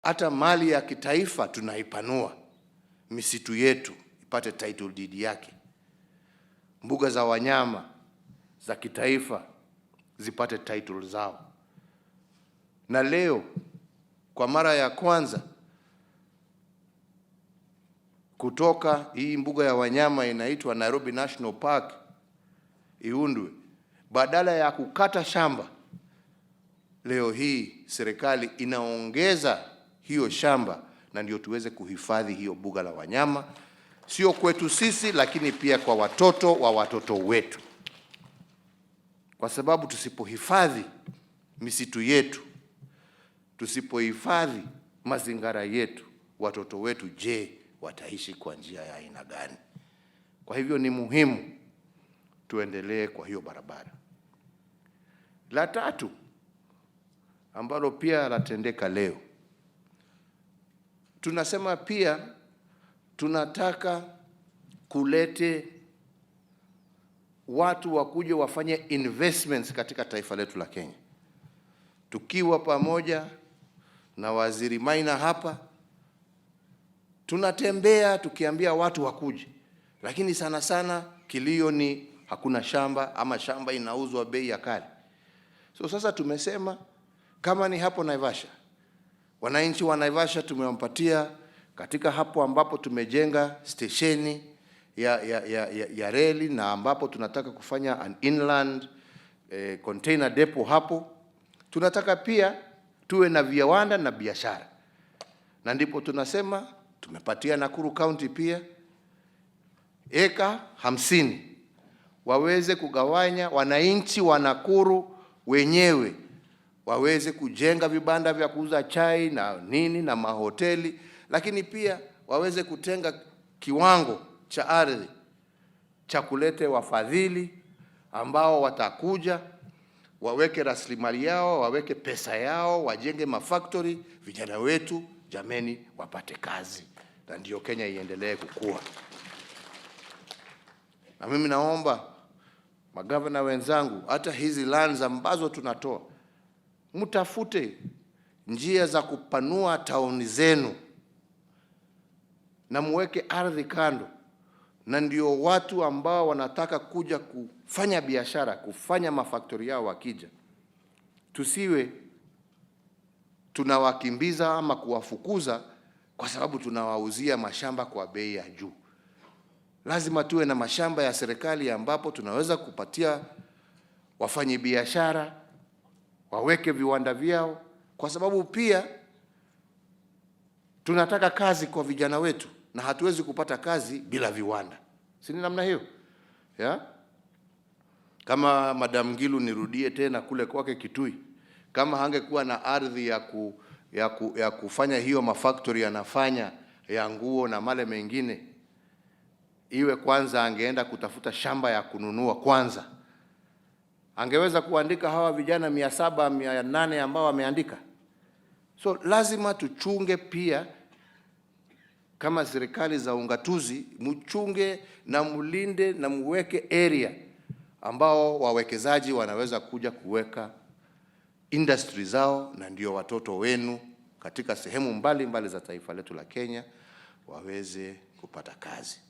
Hata mali ya kitaifa tunaipanua, misitu yetu ipate title deed yake, mbuga za wanyama za kitaifa zipate title zao. Na leo kwa mara ya kwanza kutoka hii mbuga ya wanyama inaitwa Nairobi National Park iundwe, badala ya kukata shamba, leo hii serikali inaongeza hiyo shamba, na ndio tuweze kuhifadhi hiyo mbuga la wanyama, sio kwetu sisi, lakini pia kwa watoto wa watoto wetu, kwa sababu tusipohifadhi misitu yetu, tusipohifadhi mazingira yetu, watoto wetu, je, wataishi kwa njia ya aina gani? Kwa hivyo ni muhimu tuendelee kwa hiyo barabara. La tatu ambalo pia latendeka leo, tunasema pia tunataka kulete watu wakuje wafanye investments katika taifa letu la Kenya, tukiwa pamoja na Waziri Maina hapa, tunatembea tukiambia watu wakuje, lakini sana sana kilio ni hakuna shamba ama shamba inauzwa bei ya kale. So sasa tumesema kama ni hapo Naivasha, wananchi wa Naivasha tumewapatia katika hapo ambapo tumejenga stesheni ya reli na ambapo tunataka kufanya an inland container depot hapo, tunataka pia tuwe na viwanda na biashara, na ndipo tunasema tumepatia Nakuru County pia eka 50 waweze kugawanya wananchi wa Nakuru wenyewe waweze kujenga vibanda vya kuuza chai na nini na mahoteli, lakini pia waweze kutenga kiwango cha ardhi cha kulete wafadhili ambao watakuja waweke rasilimali yao, waweke pesa yao, wajenge mafactory, vijana wetu jameni wapate kazi, na ndiyo Kenya iendelee kukua. Na mimi naomba magavana wenzangu, hata hizi lands ambazo tunatoa, mtafute njia za kupanua tauni zenu na muweke ardhi kando, na ndio watu ambao wanataka kuja kufanya biashara, kufanya mafaktori yao wakija, tusiwe tunawakimbiza ama kuwafukuza kwa sababu tunawauzia mashamba kwa bei ya juu. Lazima tuwe na mashamba ya serikali ambapo tunaweza kupatia wafanyabiashara waweke viwanda vyao, kwa sababu pia tunataka kazi kwa vijana wetu, na hatuwezi kupata kazi bila viwanda, si ni namna hiyo ya? Kama Madam Ngilu, nirudie tena kule kwake Kitui, kama hangekuwa na ardhi ya kufanya hiyo mafactory anafanya ya nguo na male mengine, iwe kwanza angeenda kutafuta shamba ya kununua kwanza, angeweza kuandika hawa vijana 700 800 ambao wameandika. So lazima tuchunge pia kama serikali za ungatuzi, mchunge na mlinde na muweke area ambao wawekezaji wanaweza kuja kuweka industry zao, na ndio watoto wenu katika sehemu mbalimbali mbali za taifa letu la Kenya waweze kupata kazi.